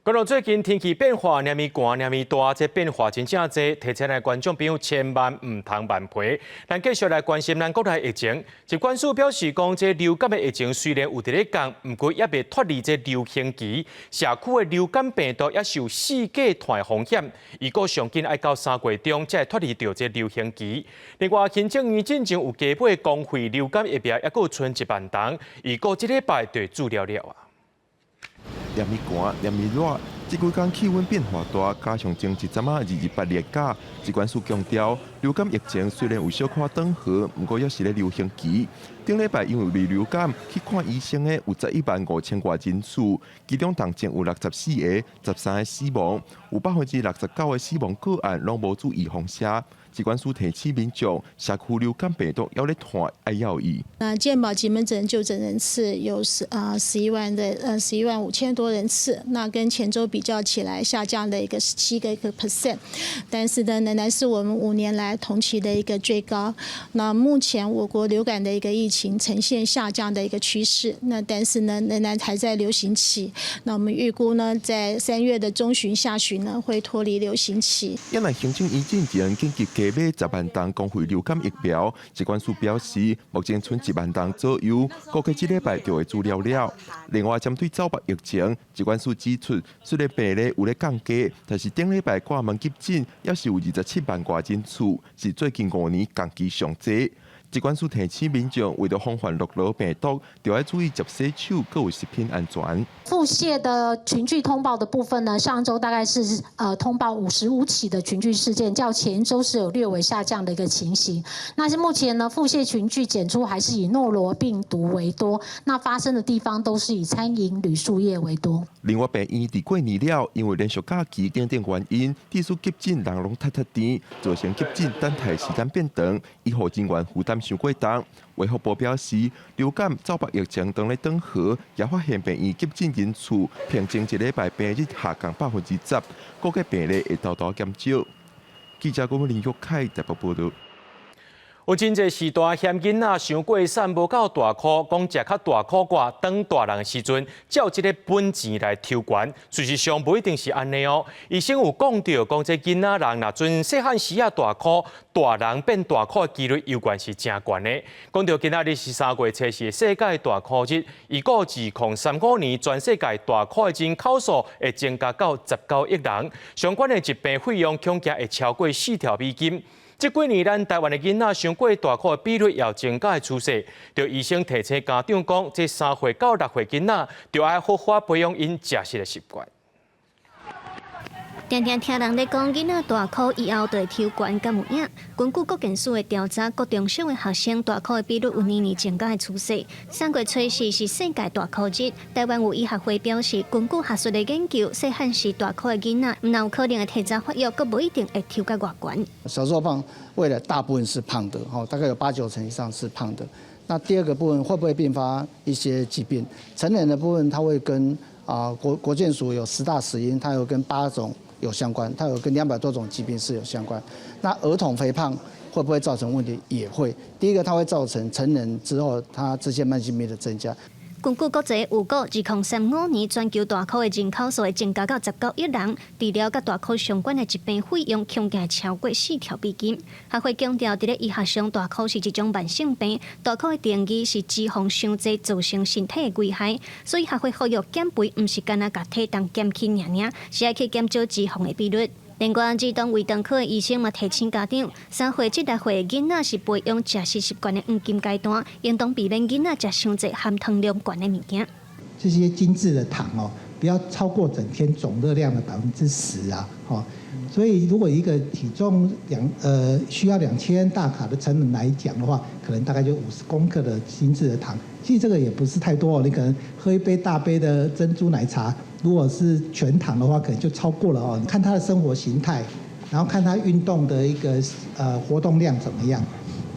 講到最近天氣變化，連咪寒，連咪大，這變化真正濟，提醒來觀眾朋友千萬毋通慢陪。咱繼續來關心咱國內疫情。疾管署表示講，這流感的疫情雖然有佇咧降，毋過猶未脫離這流行期。社區的流感病毒也是有四界傳風險，預估上緊愛到3月中才會脫離著這流行期。另外，行政院進前有加買公費流感疫苗，猶閣有賰1萬筒，預估這禮拜就會注了了啊。連咪寒，連咪熱，這幾工氣溫變化大，加上前一陣仔228連假，疾管署強調，流感疫情雖然有小可轉和，毋過猶是咧流行期。頂禮拜因為流感去看醫生的有11萬5千外人次，其中重症有64個，13個死亡，有69%的死亡個案攏無注預防射。疾管署提醒民眾，社區流感病毒猶咧傳，愛留意。那健保及門診就診人次有11萬5千多人次，那跟前週比較起來下降的一個17個 percent，但是呢，仍然是我們5年來同期的一個最高。那目前我國流感的一個疫情呈現下降的一個趨勢，那但是呢，仍然還在流行期。那我們預估呢，在3月的中旬、下旬呢，會脫離流行期。因為行政院進前緊急加買10萬筒公費流感疫苗，疾管署表示，目前賰1萬筒左右，估計這禮拜就會注了了。另外，針對走目疫情，疾管署指出，雖然病例有咧降低，但是頂禮拜掛門急診猶是有27萬外人次，是最近5年同期上濟。疾管署提醒民眾，為著防範諾羅病毒，就愛注意捷洗手，閣有食品安全。腹瀉的群聚通報的部分呢，上週大概是通報55起的群聚事件，較前一週是有略微下降的一個情形。那是目前呢，腹瀉群聚檢出還是以諾羅病毒為多，那發生的地方都是以餐飲旅宿業為多。另外，病院佇過年了，因為連續假期等等原因，致使急診人攏塞塞甜，造成急診等待時間變長，醫護人員負擔傷過重。衛福部表示，流感、走目疫情當咧轉和，也發現病院急診人數平均一禮拜平日下降10%，估計病例會沓沓減少。記者郭林玉凱台北報導。有真濟序大嫌囡仔傷過瘦無夠大箍，講食較大箍掛，當大人的時陣，照這个本錢來抽懸。事實上無一定是按呢哦。醫生有講著，講這囡仔人若準細漢時仔大箍，大人變大箍的機率猶原是誠懸的。講著今仔日是3月初四世界大箍日，預估2035年全世界大箍的人口數會增加到19億人，相關的疾病費用恐驚會超過4兆美金。這幾年，咱台灣的囡仔傷過大箍的比率也有增加的趨勢。著醫生提醒家長講，這3歲到6歲囡仔，著愛好好培養𪜶食食的習慣。定定聽人咧講，囡仔大箍以後就會抽懸，敢有影？根據國健署的調查，國中小的學生大箍的比率有年年增加的趨勢。3月初四是世界大箍日，台灣有醫學會表示，根據學術的研究，細漢時大箍的囡仔，毋但有可能會提早發育，閣無一定會抽甲偌懸。小時候胖，未來大部分是胖的，大概有八九成以上是胖的。那第二個部分會不會併發一些疾病？成人的部分，它會跟國健署有10大死因，它有跟8種有相關，它有跟200多種疾病是有相關。那兒童肥胖會不會造成問題？也會。第一個，它會造成成人之後，他這些慢性病的增加。根據國際預估，2035年全球大箍的人口數會增加到19億人，治療佮大箍相關的疾病費用恐驚超過4兆美金。學會強調，佇咧醫學上，大箍是一種慢性病，大箍的定義是脂肪傷濟造成身體的危害，所以學會呼籲減肥毋是干焦共體重減輕爾爾，是愛去減少脂肪的比率。另外，兒童胃腸科的醫生嘛提醒家長，3歲至6歲的囡仔是培養食食習慣的黃金階段，應當避免囡仔食傷濟含糖量懸的物件。這些精緻的糖哦，不要超過整天總熱量的10%啊，所以如果一個體重需要2000大卡的成人來講的話，可能大概就50公克的精緻的糖。其實這個也不是太多哦，你可能喝一杯大杯的珍珠奶茶，如果是全糖的話，可能就超過了哦。看他的生活形態，然後看他運動的一個活動量怎麼樣。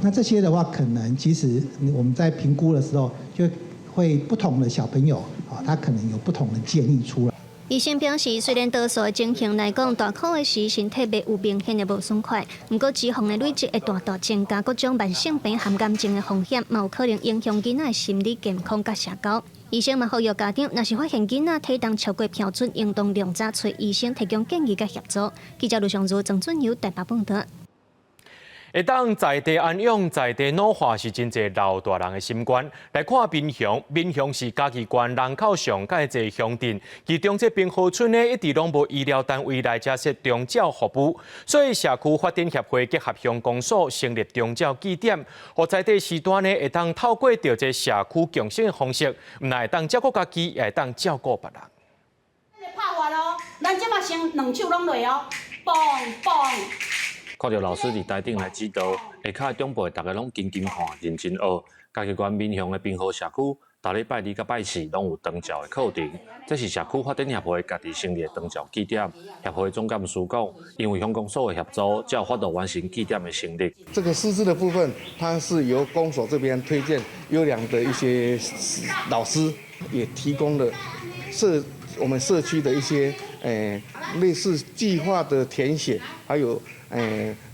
那這些的話，可能其實我們在評估的時候，就會不同的小朋友啊，他可能有不同的建議出來。醫生表示，雖然多數的情形來講，大箍的時身體袂有明顯的無爽快，毋過脂肪的累積會大大增加各種慢性病和癌症的風險，嘛有可能影響囡仔的心理健康佮社交。醫生嘛呼籲家長，若是發現囡仔體重超過標準，應當量早揣醫生提供建議佮協助。記者盧尚如、曾俊友台北報導。會當在地安養、在地老化是真濟老大人的心願。來看民雄，民雄是嘉義縣人口上蓋濟鄉鎮，其中這平和村呢一直攏無醫療單位來遮設長照服務，所以社區發展協會結合鄉公所成立長照據點，予在地時段呢會當透過著這社區共生的方式，毋但會當照顧家己，也會當照顧別人。拍完咯，咱這馬先兩手攏落哦，嘣嘣。看著老師佇台頂來指導，下跤的長輩逐家攏緊緊看，認真學。嘉義縣民雄的平和社區，逐禮拜二佮拜四攏有長照的課程。這是社區發展協會家己成立的長照據點。協會總幹事講，因為鄉公所的協助，才有法度完成據點的成立。這個師資的部分，它是由公所這邊推薦優良的一些老師，也提供了我們社區的一些類似計劃的填寫，還有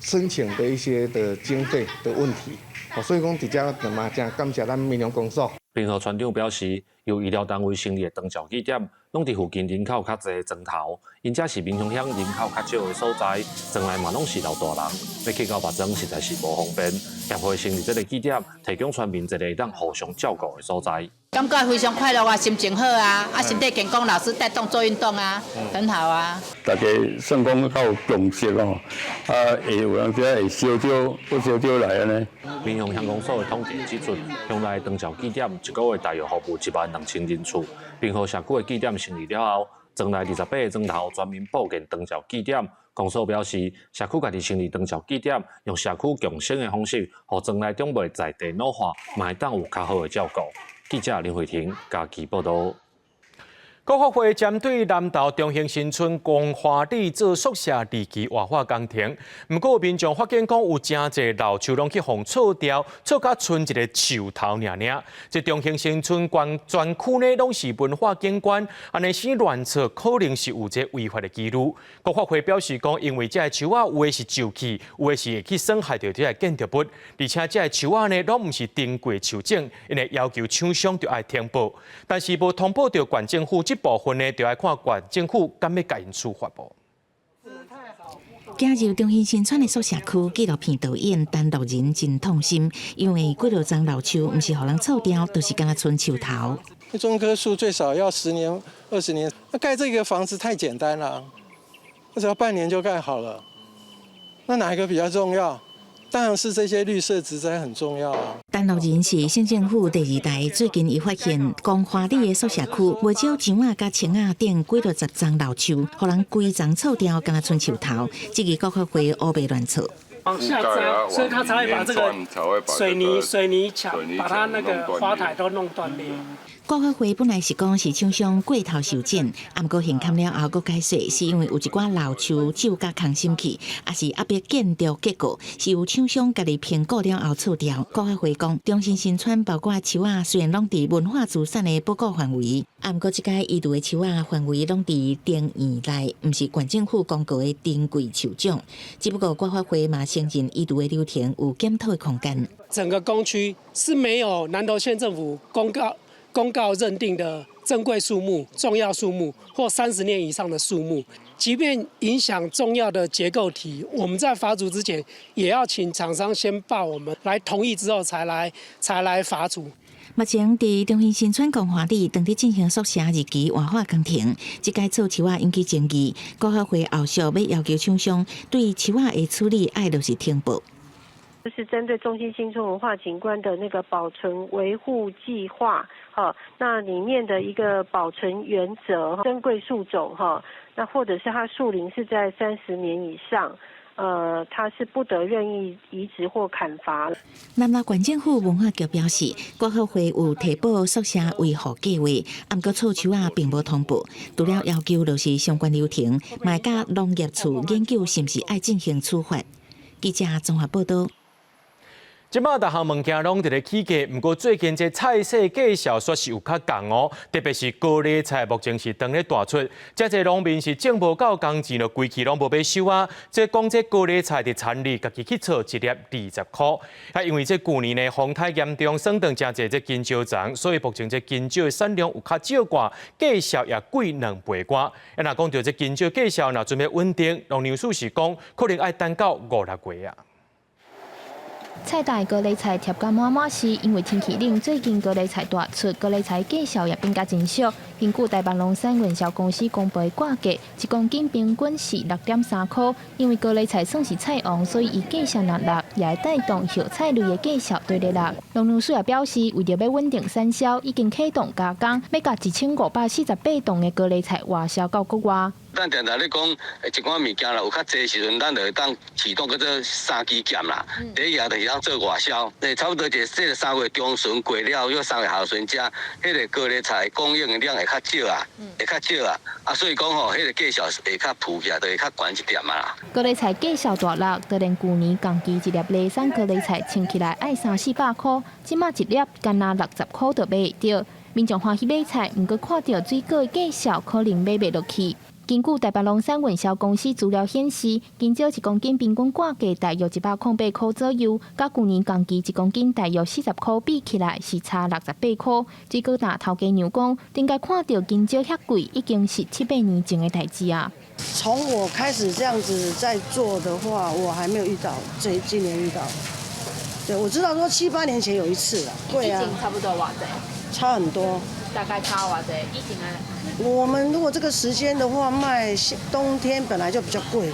申請的一些的經費的問題，所以講佇遮嘛真感謝咱民雄公所。平和村長表示，由醫療單位成立的長照據點，攏佇附近人口較濟的莊頭，因這是民雄鄉人口較少的所在，莊內嘛攏是老大人，欲去到別莊實在是無方便。協會成立這个據點，提供村民一个會當互相照顧的所在。感覺非常快樂啊，心情好啊，啊，身體健康，老師帶動做運動啊，很好啊。大家算講較有共識哦，啊，會有當時會相招不相招來按呢。民雄鄉公所的統計指出，鄉內長照據點一個月大約服務12000人次。平和社區的據點成立了後，莊內28个莊頭全面布建長照據點。公所表示，社區家己成立長照據點，用社區共生的方式，予莊內長輩在地老化，嘛會當有較好的照顧。記者林慧婷嘉義報導。國發會針對南投中興新村光華里做宿舍二期活化工程，毋過民眾發現講有誠濟老樹攏去予銼掉，銼甲賰一个樹頭爾爾。這中興新村全區呢攏是文化景觀，按呢先亂銼可能是有這違法的記錄。國發會表示講，因為這个樹仔有的是舊去，有的是會去損害著這个建築物，而且這个樹仔呢攏毋是珍貴樹種，𪜶會要求廠商著愛通報，但是無通報著縣政府這部分呢，就愛看縣政府敢欲共𪜶處罰無。行入中興新村的宿舍區，紀錄片導演陳樂仁真痛心，因為幾落叢老樹毋是予人銼掉，就是敢若賰樹頭。種棵樹最少要10年、20年，那蓋這個房子太簡單了，只要半年就蓋好了。那哪一個比較重要？當然是這些綠色植栽很重要啊。陳樂仁是省政府第二代，最近伊發現光華里的宿舍區，袂少樟仔佮青仔等幾落十叢老樹，予人規叢銼掉，敢若賰樹頭。這个國發會烏白亂銼。往下扎，所以他才會把這個水泥牆，把它那個花台都弄斷裂。國發會本來是講是廠商過頭修剪，啊，毋過現勘了後，閣解釋是因為有一寡老樹蛀甲空心去，抑是壓迫建築結構，是由廠商家己評估了後銼掉。國發會講，中興新村包括樹仔雖然攏佇文化資產的保護範圍，啊，毋過這个移除的樹仔範圍攏佇庭院內，毋是縣政府公告的珍貴樹種。只不過國發會嘛承認移除的流程有檢討的空間。整個工區是沒有南投縣政府公告。公告認定的珍貴樹木、重要樹木或30年以上的樹木，即便影響重要的結構體，我們在伐除之前，也要請廠商先報我們來同意之後，才來伐除。目前佇中興新村光華里，正佇進行宿舍二期活化工程，這改造樹仔引起爭議。國合會後續欲要求廠商對樹仔的處理愛落實呈報。就是針對中興新村文化景觀的那個保存維護計劃，哈，那裡面的一個保存原則，珍貴樹種，哈，那或者是它樹齡是在30年以上。它是不得任意移植或砍伐。南投縣政府文化局表示，國合會有提報宿舍維護計劃，毋過錯樹仔並無通報。除了要求落實相關流程，嘛會佮農業處研究是毋是愛進行處罰。記者綜合報道。這擺逐項物件攏佇咧起價，毋過最近這菜市價數煞是有較降哦，特別是高麗菜，目前是當咧大出，遮濟農民是種無夠工錢，就規氣攏無欲收啊。這講這高麗菜佇田裡家己去鋤一粒20箍，啊，因為這舊年呢風颱嚴重，損斷誠濟這金蕉欉，所以目前這金蕉的產量有較少寡，價數也貴2倍寡。啊，若講著這金蕉價數若準備穩定，農糧署是講可能愛等到五六月啊。菜脩高麗菜疊甲滿滿是，因為天氣冷，最近高麗菜大出，高麗菜價數也變甲真俗。根據台北龍山運銷公司公布的價格，一公斤平均是6.3箍。因為高麗菜算是菜王，所以伊價數若落，也會帶動葉菜類的價數綴咧落。農糧署也表示，為著欲穩定產銷，已經啟動加工，欲共1548棟的高麗菜外銷到國外。咱定定咧講，一寡物件啦，有較濟時陣，咱就會當啟動叫做三支劍啦。第一個就是當做外銷，差不多這這個3月中旬過了，約3月下旬才，彼個高麗菜供應的量會較少啊，會較少啊，啊，所以講吼，彼個價數會較浮起來，就會較懸一點啊。高麗菜價數大落，就連舊年同期一粒梨山高麗菜稱起來愛三四百箍，這馬一粒干焦60箍就買會著。民眾歡喜買菜，毋過看著水果的價數可能買袂落去。根據台北龍山運銷公司資料顯示，金蕉一公斤平均掛價大約108箍左右，佮舊年同期一公斤大約40箍比起來是差68箍。水果檔頭家娘講，頂擺看著金蕉遐貴，已經是七八年前的代誌啊。從我開始這樣子在做的話，我還沒有遇到，這今年遇到。對，我知道說七八年前有一次啦，貴啊。差不多偌濟？差很多。大概差偌濟？以前啊。我們如果這個時間的話賣，冬天本來就比較貴，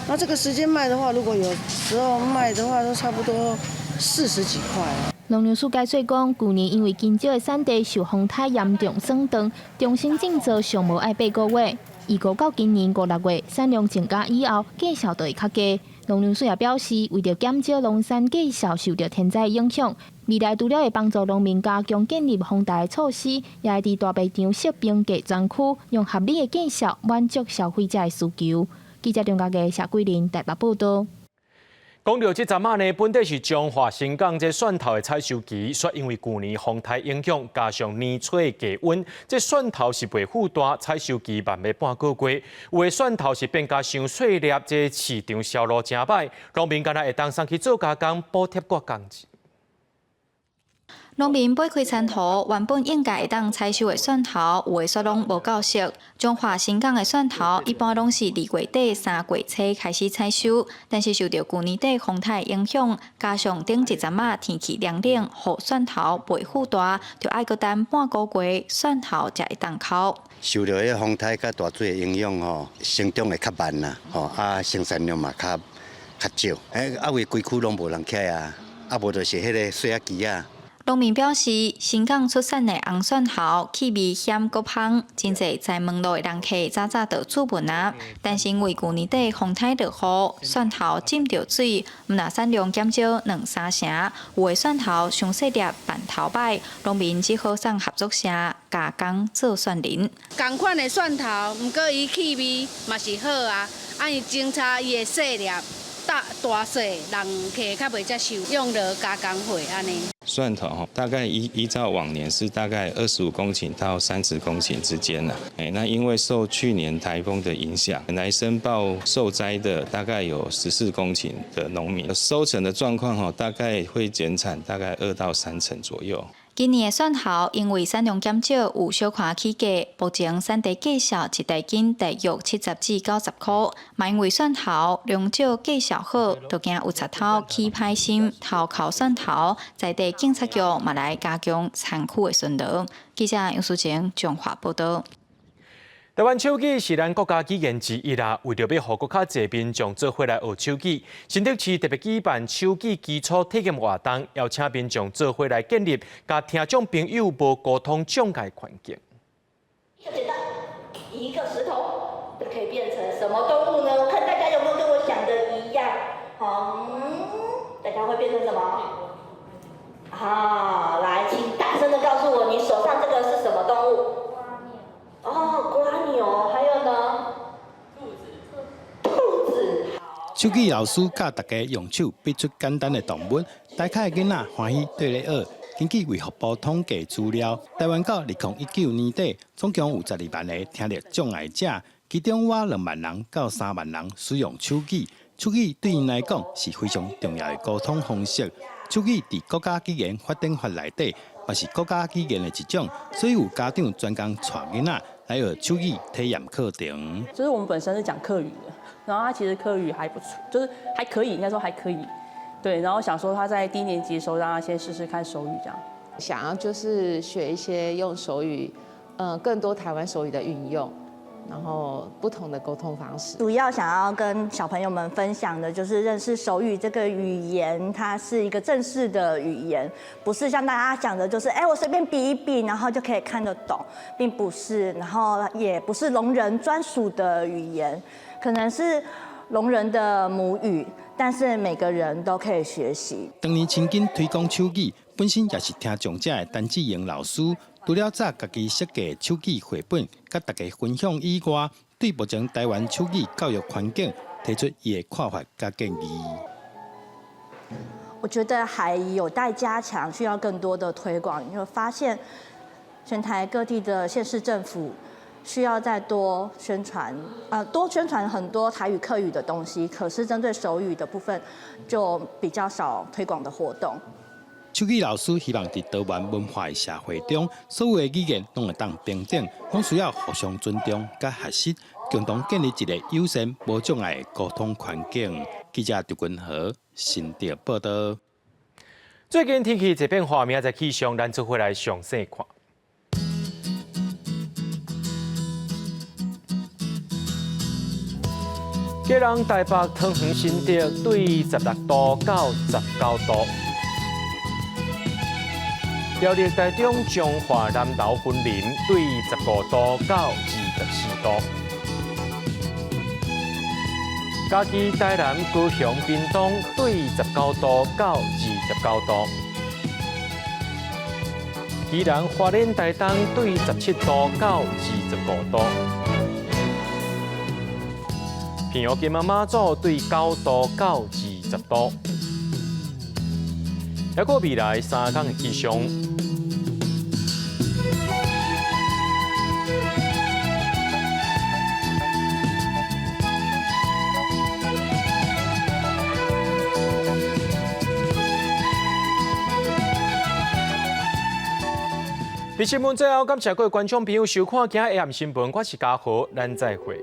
那這個時間賣的話，如果有時候賣的話，都差不多40幾塊。農糧署解釋講，舊年因為金蕉的產地受風颱嚴重損斷，重新種植上無愛八個月，預估到今年五六月產量增加以後，價數就會較低。農糧署也表示，為著減少農產價數受著天災影響，未來除了會幫助農民加強建立防台措施，也會佇大賣場設平價專區，用合理的價數滿足消費者的需求。記者張家傑、謝桂林台北報導。講著這陣仔呢，本底是彰化新港這蒜頭的採收期，煞因為舊年風颱影響，加上年初的低溫，這蒜頭是袂復大，採收期慢欲半個月。有的蒜頭是變甲傷細粒，這市場銷路誠䆀，農民敢若會當送去做加工，補貼寡工錢。農民掰開田土，原本應該會當採收的蒜頭，有的煞攏無夠熟。彰化新港的蒜頭，一般攏是2月底3月初開始採收，但是受著舊年底風颱影響，加上頂一陣仔天氣涼冷，予蒜頭袂復大，就愛閣等半個月，蒜頭才會當摳。受著彼個風颱佮大水的影響吼，成長會較慢啦，吼啊生產量嘛較較少。欸，啊為規區攏無人起啊，啊無就是彼個細仔機仔。農民表示，新港出產的紅蒜頭氣味鹹閣芳，真濟在門路的人客早早就注文啊。但是因為舊年底風颱落雨，蒜頭浸著水，毋但產量減少兩三成，有的蒜頭傷細粒，辦頭䆀，農民只好送合作社加工做蒜仁。仝款的蒜頭，毋過伊氣味嘛是好啊，啊伊種差伊會細粒。大大細人客較袂接受，用落加工貨按呢。蒜頭哈，大概依照往年是大概25公頃到30公頃之間啦。哎，那因為受去年颱風的影響，來申報受災的大概有14公頃的農民，收成的狀況哈，大概會減產大概2到3成左右。今年的蒜頭因為產量減少，有小可起價。目前產地價數一大斤大約70至90箍。嘛因為蒜頭量少價數好，就驚有賊偷起歹心偷扣蒜頭，在地警察局嘛來加強田區的巡邏。記者楊淑晴彰化報導。台灣手語是咱國家語言之一啦，為著欲予閣較濟民眾做伙來學手語，新竹市特別舉辦手語基礎體驗活動，邀請民眾做伙來建立佮聽障朋友無溝通障礙環境。簡單，一個石頭就可以變成什麼動物呢？我看大家有沒有跟我想的一樣？好，大家會變成什麼？好，來，請大聲的告訴我，你手上這個是什麼動物？哦，蝸牛，還有呢？兔子，兔子。手語老師教大家用手比出簡單的動物，大家的囡仔歡喜綴咧學。根據衛福部統計資料，台灣到2019年底，總共有12萬个聽力障礙者，其中約2萬人到3萬人使用手語。手語對𪜶來講是非常重要的溝通方式。手語佇國家語言發展法內底，嘛是國家語言的一種，所以有家長專工帶囡仔來學手語體驗課程。就是我們本身是講客語的，然後他其實客語還不錯，就是還可以，應該說還可以。對，然後想說他在低年級的時候，讓他先試試看手語，這樣。想要就是學一些用手語，更多台灣手語的運用，然後不同的溝通方式。主要想要跟小朋友們分享的就是認識手語這個語言，它是一個正式的語言，不是像大家講的，就是哎我隨便比一比，然後就可以看得懂，並不是，然後也不是聾人專屬的語言，可能是聾人的母語，但是每個人都可以學習。當年親近推廣手語，本身也是聽障者的陳志瑩老師，除了早家己設計手語繪本，佮大家分享以外，對目前台灣手語教育環境提出伊的看法佮建議。我覺得還有待加強，需要更多的推廣。因為發現全台各地的縣市政府需要再多宣傳，多宣傳很多台語、客語的東西，可是針對手語的部分就比較少推廣的活動。手語老師希望佇多元文化的社會中，所有的語言攏會當平等，攏需要互相尊重佮學習，共同建立一個友善無障礙的溝通環境。記者張君和新竹報導。最近天氣這變化，明仔載氣象，咱做伙來詳細看。基隆、台北、桃園、新竹對16度到19度。苗栗、台中、彰化、南投、雲林對15度到24度。嘉義、台南、高雄、屏東對19度到29度。宜蘭、花蓮、台東對17度到25度。平陽、金門、馬祖對9度到20度。抑閣未來3工的氣象。佇新聞最後，感謝各位觀眾朋友收看今日的新聞，我是嘉豪，咱再會。